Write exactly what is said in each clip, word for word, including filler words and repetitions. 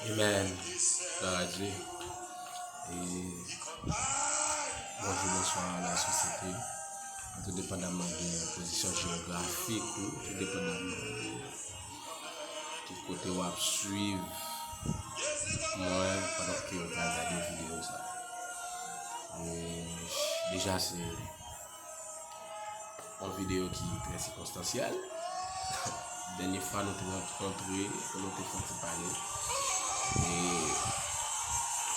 Amen. Glwa a Dye. E bonjou, bonswa la sosyete. Tou depandaman de pozisyon jewografik ou, tou depandaman de ki kote w ap swiv mwen pandan ke w pral gade videyo sa. E deja se yon videyo ki trè sikonstansyèl. Dènye fwa nou te rankontre, nou te fè yon ti pale. E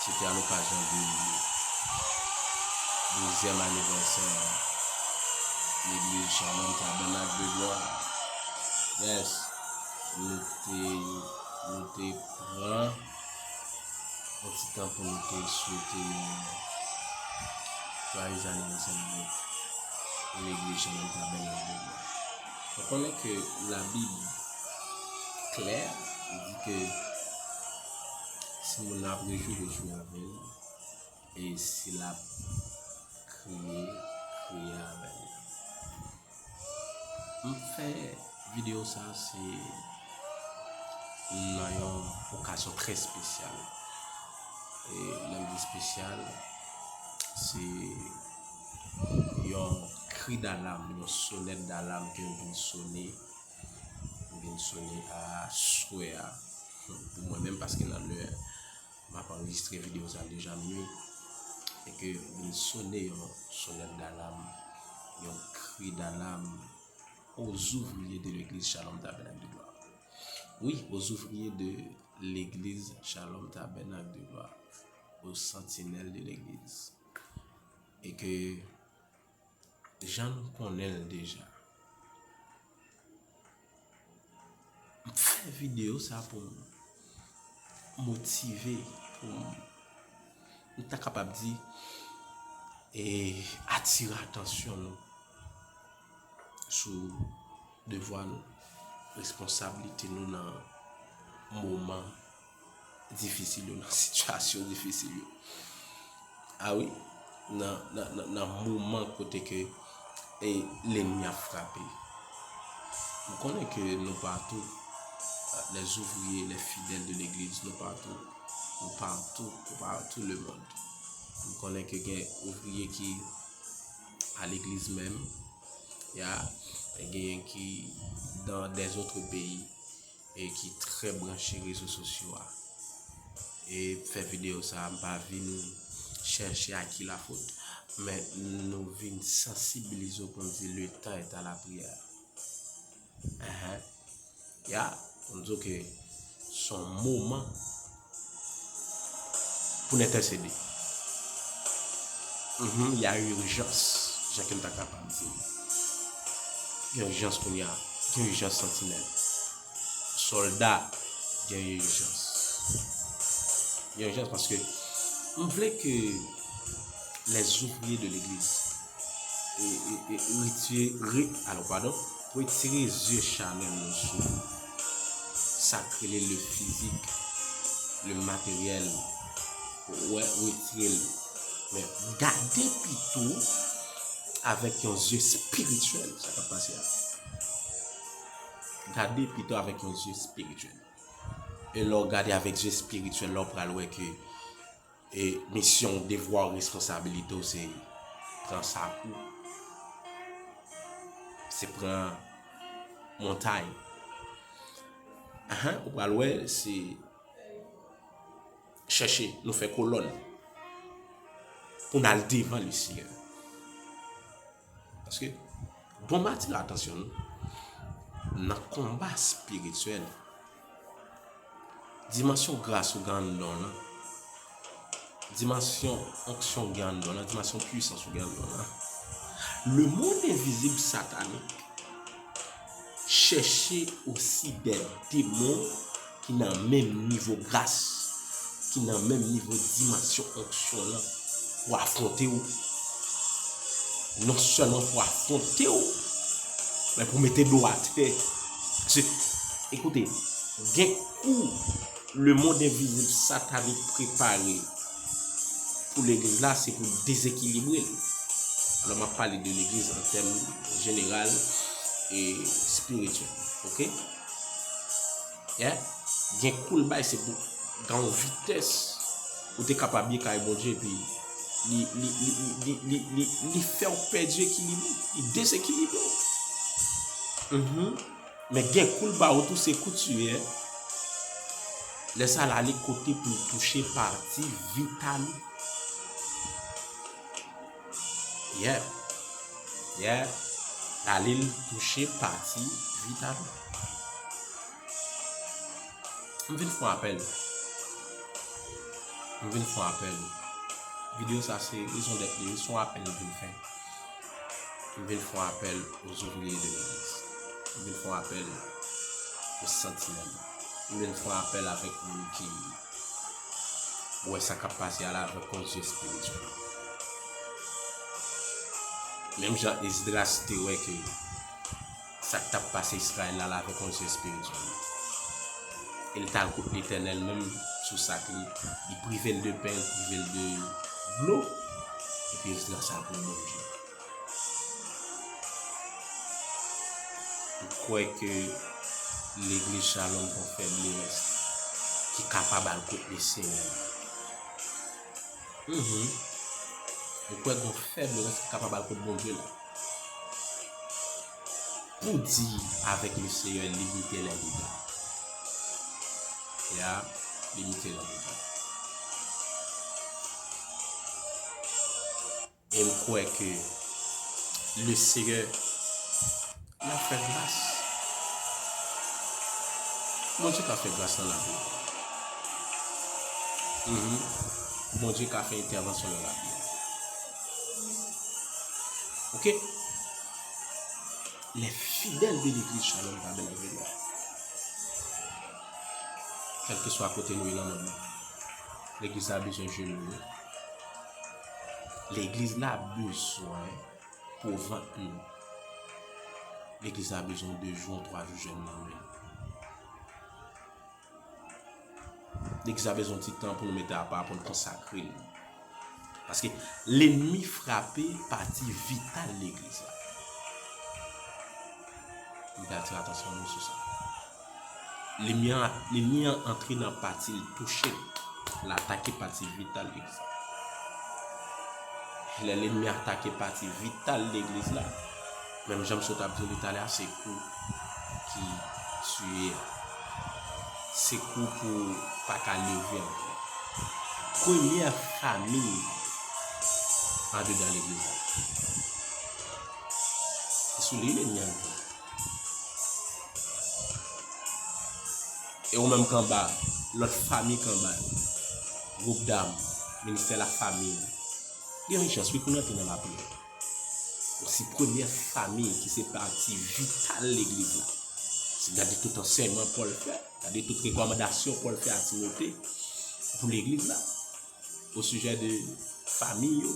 se te a lokazyon de douzyèm anivèsè legliz Shalom Tabernacle de Gloire. Yes. Nou te, nou te pran yon ti tan pou nou te swete nou jwayez anivèsè avèk legliz Shalom Tabernacle de Gloire. Nou konnen ke Labib klè, li di ke si moun nan ap rejwi, rejwi avè l, e si l ap kriye, kriye avè l. M fè videyo sa se nan yon okazyon trè espesyal. E lè m di espesyal, se yon kri dalam, yon sonèt dalam ke m vin sone, m vin sone aswè a pou mwen menm, paske nan lè m ap anrejistre videyo sa deja minui, e ke vin sone yon sonèt dalam, yon kri dalam aux ouvriers de l'église Shalom Tabernacle de Gloire. Wi, aux ouvriers de l'église Shalom Tabernacle de Gloire, aux sentinelles de l'église. E ke jan nou konnen l deja. M fè videyo sa pou m motive, pou m, m ta kapab di, e atire atansyon nou sou devwa nou, responsablite nou nan moman difisil yo, nan sitiyasyon difisil yo. A wi, nan, nan, nan, nan moman kote ke, e, lènmi ap frape. M konnen ke nou patou, les ouvriers, les fidèles de l'église, nou patou, nou patou, nou patou le monde. M konnen ke gen ouvriye ki a legliz menm, ya, e genyen ki dans des autres pays, e ki trè branche rezo sosyo a. E fè videyo sa, m pa vin chèche a ki lafot, men nou vin sansibilize w pou n di le temps est à la prière. Enhen. Ya, pou n di w ke se yon moman pou n entèsede. Mhm, il y a urgence, jan ke m ta kapab di. Gen ijans kounye a, gen ijans santinèl. Sòlda, gen ijans. Gen ijans paske m vle ke les ouvriers de l'église e, e, e, retire, re, alò, padon, retire zye chanèl nou sou sa k rele le fizik, le materyèl. Wè, retire l. Men gade pito avèk yon zye espirityèl sa k ap pase a. Gade pito avèk yon zye espirityèl. E lè w gade avèk zye espirityèl la, w pral wè ke e misyon w, devwa w, responsabilite w, se pran sak ou, se pran montay. Ahan, ou pral wè, se chèche, nou fè kolòn pou n al devan Lesenyè. Paske, bon, m atire atansyon nou, nan konba espirityèl, dimansyon gras ou gen anndan w lan, dimansyon onksyon ou gen anndan w lan, dimansyon pwisans ou gen anndan w lan, lemonn envizib satanik chèche osi dè demon ki nan menm nivo gras, ki nan menm nivo dimansyon onksyon lan pou afwonte w. Non sèlman pou afwonte w, men pou mete do w atè. Paske, ekoute, gen kou lemonn envizib satanik prepare pou legliz la, se pou dezekilibre l. Alò, m ap pale de legliz an tèm jeneral e espirityèl, oke? Yeah? Gen kou l bay, se pou gen yon vitès ou te kapab ye kay Bondye, epi li, li, li, li, li, li, li, li fè w pèdi ekilib ou, li dezekilibre w. Mhm. Men gen kou l ba ou tou, se kou tiyè. Lè sa l ale kote pou l touche pati vital ou. Yeah. Yeah. L ale l touche pati vital ou. M vin fè yon apèl. M vin fè yon apèl. Videyo sa se rezon dèt li, se yon apèl m vin fè. M vin fè yon apèl aux ouvriers de l'église. M vin fè yon apèl aux sentinelles. M vin fè yon apèl avèk moun ki wè sa k ap pase a la avèk yon zye espirityèl. Menm jan Esdras te wè ke sa k t ap pase Izrayèl la, l avèk yon zye espirityèl. E l t al kot Letènèl menm sou sa k li, li prive l de pen, li prive l de dlo, epi Esdras al kot Bondye. M kwè ke legliz Shalom gon fèblès ki kapab al kot Lesenyè. Mhm. M kwè gon fèblès ki kapab al kot Bondye la. Pou di avèk Lesenyè, limite lè dega. Ya, limite lè dega. E m kwè ke Lesenyè, l ap fè gras. Bondye ka fè gras nan lavi w. Mhm. Bondye ka fè entèvansyon nan lavi w. Oke? Les fidèles de l'église Shalom Tabernacle, kèlkeswa kote nou ye nan mond lan, legliz la bezwen jèn nou. Legliz la bezwen po vant nou. Legliz la bezwen de jou, twa jou jèn nan men. Legliz la bezwen ti tan pou nou mete apa, pou nou konsakre l. Paske lènmi frape pati vital legliz la. M vle atire atansyon nou sou sa. Lènmi an, lènmi an antre nan pati l, touche l. L atake pati vital legliz la. Lè lènmi atake pati vital legliz la, menm jan m sot ap di w li talè a, se kou ki tiye a. Se kou pou pa ka leve ankò. Premyè fami andedan legliz la. Se sou li lènmi an rive. E ou menm k anba, lòt fami k anba yo, gwoup dam, ministè lafanmi, gen yon chans wi pou n antre nan lapriyè. Osi premyè fami ki se pati vital legliz la. Se gade tout ansèyman Pòl fè, gade tout rekòmandasyon Pòl fè a Timote pou legliz la, o sijè de fami yo.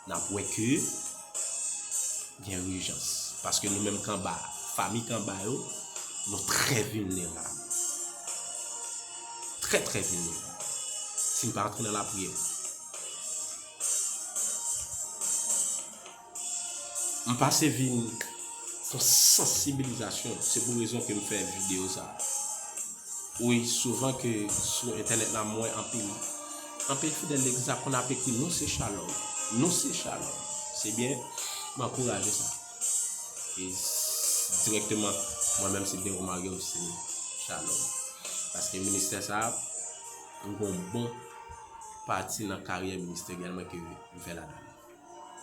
N ap wè ke gen ijans. Paske nou menm k anba, fami k anba yo, nou trè vilnerab. Trè, trè vilnerab. Si n pa antre nan lapriyè. M pase vin fè yon sansibilizasyon. Se pou rezon ke m fè videyo sa a. Wi, souvan ke sou entènèt la, m wè anpil, anpil fidèl legliz la konn ap ekri, "Nou se Shalom. Nou se Shalom." Se byen, m ankouraje sa. E s-, dirèkteman, mwen menm se Dero Mario, m se Shalom. Paske ministè sa a, m gon bon pati nan karyè ministeryèl mwen ke m fè ladan l.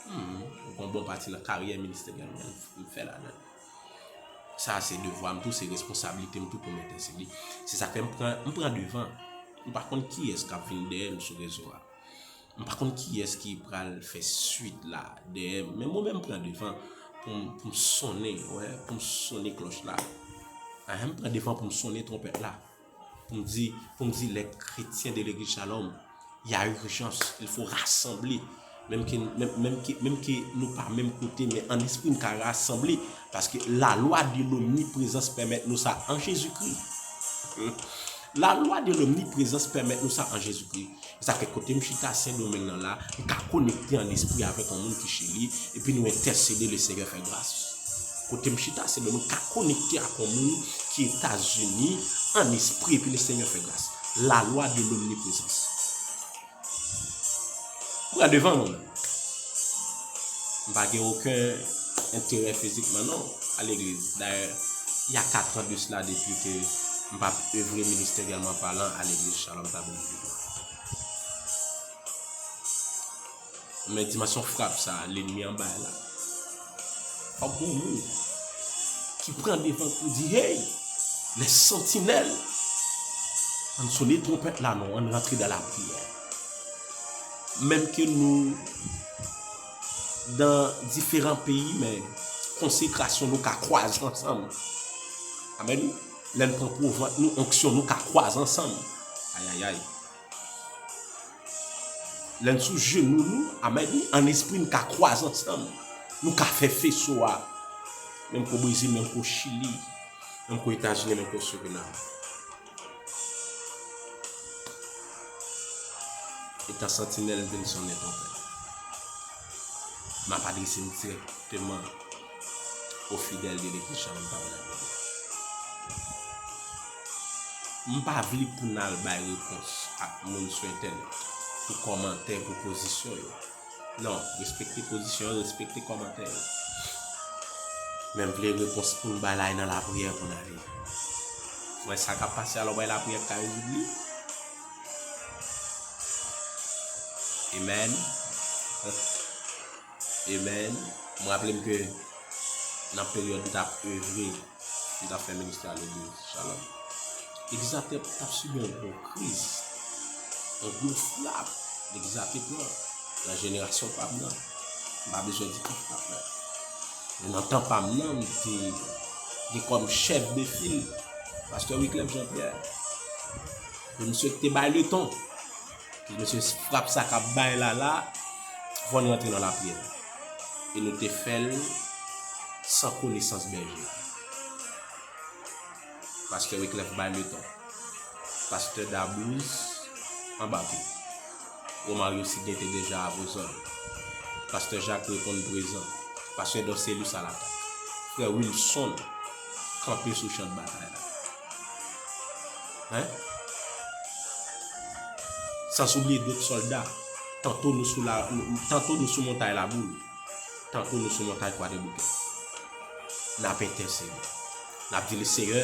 Hmm, m gon bon pati nan karyè ministeryèl mwen, m fè ladan l. Sa se devwa m tou, se responsablite m tou pou m entèsede. Se sa k fè m pran, m pran devan. M pa konn kiyès k ap vin dèyè m sou rezo a. M pa konn kiyès ki pral fè swit la dèyè m. Men mwen menm m pran devan pou m, pou m sonnen, wè, pou m sonnen klòch la. Ahan, m pran devan pou m sonnen twonpèt la. Pou m di, pou m di les chrétiens de l'église Shalom, il y a urgence, il faut rassembler. Menm ke, menm, menm ke, menm ke nou pa menm kote, men an espri n ka rasanble. Paske la loi de l'omniprésence pèmèt nou sa an Jezikri. La loi de l'omniprésence pèmèt nou sa an Jezikri. Sa fè kote m chita Sendomeng nan la, m ka konekte an espri avèk yon moun ki Chili, epi nou entèsede, Lesenyè fè gras. Kote m chita Sendomeng, m ka konekte ak yon moun ki Etazini, an espri, epi Lesenyè fè gras. La loi de l'omniprezans. Pran devan mwen menm. M pa gen okenn enterè fizikman non a legliz. Dayè, il y a quatre ans de cela depi ke m pa evre ministeryèlman palan a legliz Shalom Tabernacle. Men dimansyon frap sa, lènmi an bay la. Fòk gon moun ki pran devan pou di, hey, les sentinelles, ann sone twonpèt la non, ann rantre dan lapriyè. Menm ke nou dan diferan peyi, men konsekrasyon nou ka kwaze ansanm. Amèn. Lè n pran pwovant nou, onksyon nou ka kwaze ansanm. Ayayay. Lè n sou jenou nou, amèn, an espri n ka kwaze ansanm. Nou ka fè feso a. Menm ko Brezil, menm ko Chili, menm ko Etazini, menm ko Sirinam. Etan santinèl, m vin sonnen twonpèt. M ap adrese m dirèkteman o fidèl de legliz Shalom Tabernacle. M pa vle pou n al bay repons ak moun sou entènèt pou kòmantè, pou pozisyon yo. Non, respekte pozisyon yo, respekte kòmantè yo. Men m vle repons pou n bay la nan lapriyè pou n ale. Frè, sa k ap pase a, lè w bay lapriyè k ka rezoud li. Amen. Amen. Mwen raple m ke nan peryòd m t ap evre, m t ap fè ministè a legliz Shalom, legliz la t ap, t ap sibi yon gwo kriz, yon gwo frap legliz la te pran nan jenerasyon pa m nan. M pa bezwen di ki frap la. Men nan tan pa m nan, m te gen kòm chèf de fil pastè Wyclef Jean Pierre. E misye te bay leton. Mesye, frap sa k ap bay la la, fò n rantre nan lapriyè. E nou te fè l san konesans bèje. Pastè Wyclef bay leton. Pastè Dabouz anbake. Romario Sidney te deja avozòd. Pastè Jacques reponn prezan. Pastè Dorcélus alatak. Frè Wilson kanpe sou chan batay la. Hein? Sans oublier dòt sòlda. Tanto nou sou la, tanto nou sou montay Laboul, tanto nou sou montay Kwadèboukè. N ap entèsede. N ap di, Lesenyè,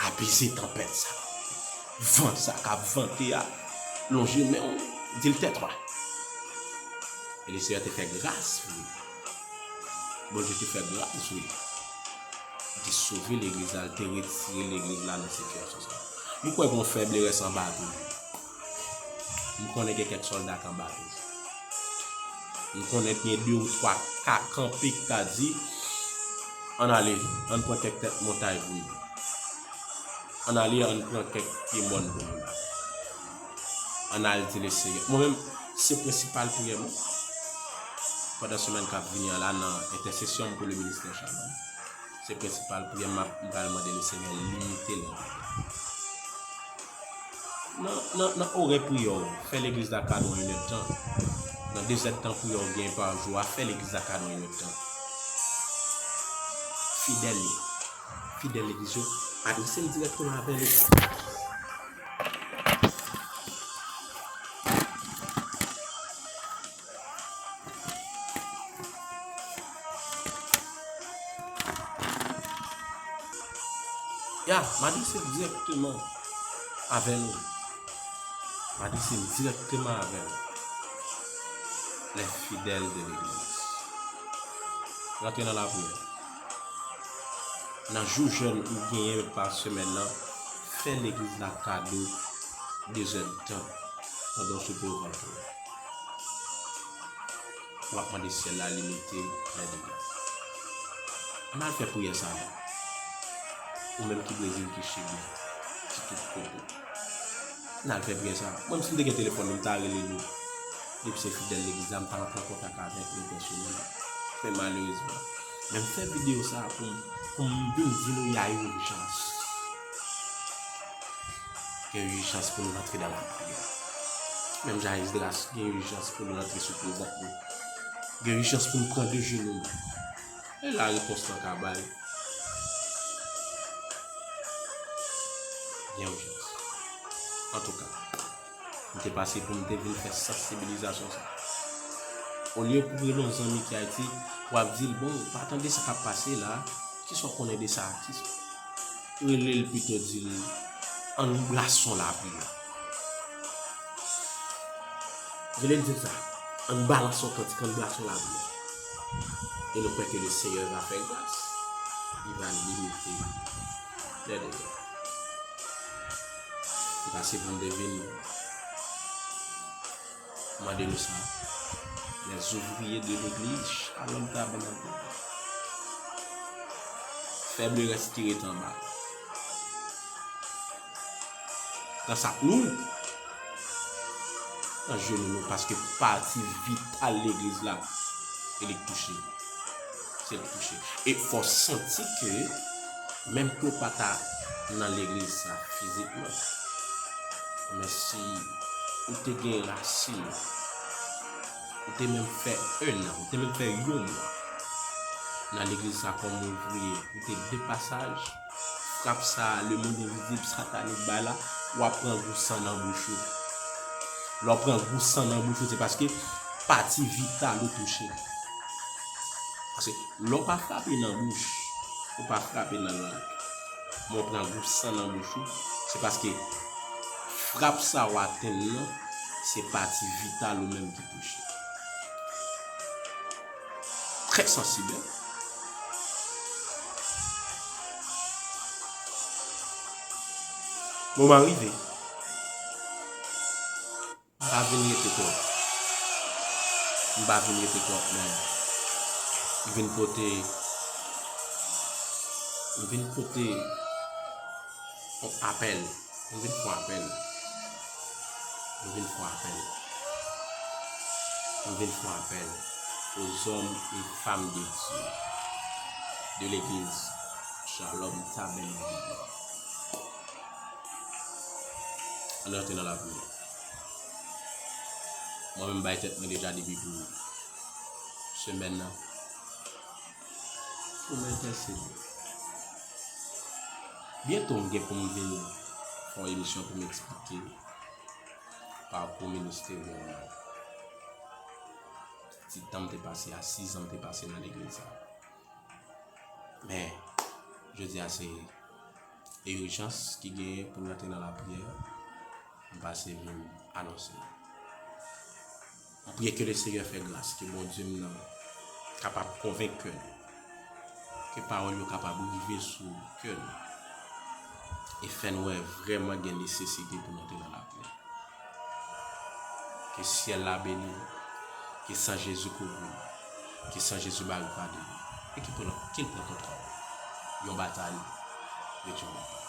apize tanpèt sa. Van sa k ap vante a, lonje men w, di l, tètwa. E Lesenyè te fè gras pou li. Bondye te fè gras, wi. Li te sove legliz la, li te retire legliz la nan sitiyasyon sa a. M kwè gen yon fèb lerès anba toujou. M konnen gen kèk sòlda k anba toujou. M konnen gen de ou twa ka kanpe, ki ka di, ann ale, ann pran kèk tèt montay pou nou. Ann ale, ann pran kèk pye mòn pou nou la. Ann al di Lesenyè. Mwen menm, se prensipal priyè m. Pandan semèn k ap vini an la, nan entèsesyon m pou le ministè Shalom, se prensipal priyè m, m ap, m pral mande Lesenyè limite lè. Nan, nan, nan orè priyè w, fè legliz la kado yon enèdtan. Nan dezèdtan priyè w gen pa jou a, fè legliz la kado yon enèdtan. Fidèl yo, fidèl legliz yo, adrese m dirèkteman avè nou. Ya, m adrese dirèkteman avè nou. M adrese dirèkteman avè nou. Les fidèles de l'église. Rantre nan lapriyè. Nan jou jèn ou genyen pa semèn nan, fè legliz la kado dezèdtan pandan w sou pwovant ou. W ap mande syèl la limite lè dega. Ann al fè priyè sa a. Ou menm ki Brezil, ki Chili, ki tout kote. Ann al fè priyè sa a. Mwen menm si m te gen telefòn, m ta rele nou. Depi se fidèl legliz la, m ta pran kontak avèk nou pèsonèl. Men malerezman, men m fè videyo sa a pou m, pou m vin di nou y a ijans. Gen ijans pou nou rantre nan lapriyè. Menm jan Esdras, gen ijans pou nou rantre sou pwovant nou. Gen ijans pou nou pran de jenou nou. E la repons lan ka bay. gen ijans. Antouka, m te pase pou m te vin fè sansibilizasyon sa. Olye pou w rele yon zanmi ki Ayiti, w ap di l, "Bon, w pa tande sa k ap pase la, kisa w konnen de sa?" Kisa? Rele l pito, di l, "Ann brase yon lapriyè." Rele l, di l sa, "Ann balanse yon kantik, ann brase yon lapriyè." E nou kwè ke le Seyè va fè gras. Li va limite lè dega. M pase pou m te vin mande nou sa. Les ouvriers de l'église Shalom Tabernacle, fèb rès ki ret anba. Nan sa pou nou, nan jenou nou, paske pati vital legliz la, e li k touche. Se l k touche. E fò w santi ke, menm ke w pa ta nan legliz sa fizikman, men si ou te gen rasin, ou te menm fè en an, ou te menm fè yon mwa nan legliz sa kòm ouvriye, ou te de pasaj, frap sa a, lemonn envizib, satanik bay la, w ap pran gou san nan bouch ou. Lè w pran gou san nan bouch ou, se paske pati vital ou touche. Paske lè w pa frape nan bouch, ou pa frape nan lang, men w pran gou san nan bouch ou, se paske frap sa w atenn nan, se pati vital ou menm ki touche. Trè sansib, en. Moman rive. M pa vin rete twòp. M pa vin rete twòp, men m vin pote, m vin pote yon apèl. M vin fè yon apèl. M vin fè yon apèl. M vin fè yon apèl aux hommes et femmes de Dieu de l'église Shalom Tabernacle. Ann rete nan lapriyè. Mwen menm bay tèt mwen deja depi pou semèn nan. Pou m entèsede. Byento m gen pou m vin fè yon emisyon pou m eksplike pakou ministeryèl mwen. Ti tan m te pase a, sizan m te pase nan legliz la. Men, jodi a se ijans ki genyen pou n rantre nan lapriyè. M pase vin anonse. M priye ke le Seyè fè gras, ke Bondye m nan kapab konvenk kè nou, ke pawòl yo kapab rive sou kè nou, e fè n wè vrèman gen nesesite pou n antre nan lapriyè. Ke syèl la beni w, ke san Jezi kouvri w, ke san Jezi barikade w, e ke pran, ke l pran kontwòl. Yon batay rete yon batay.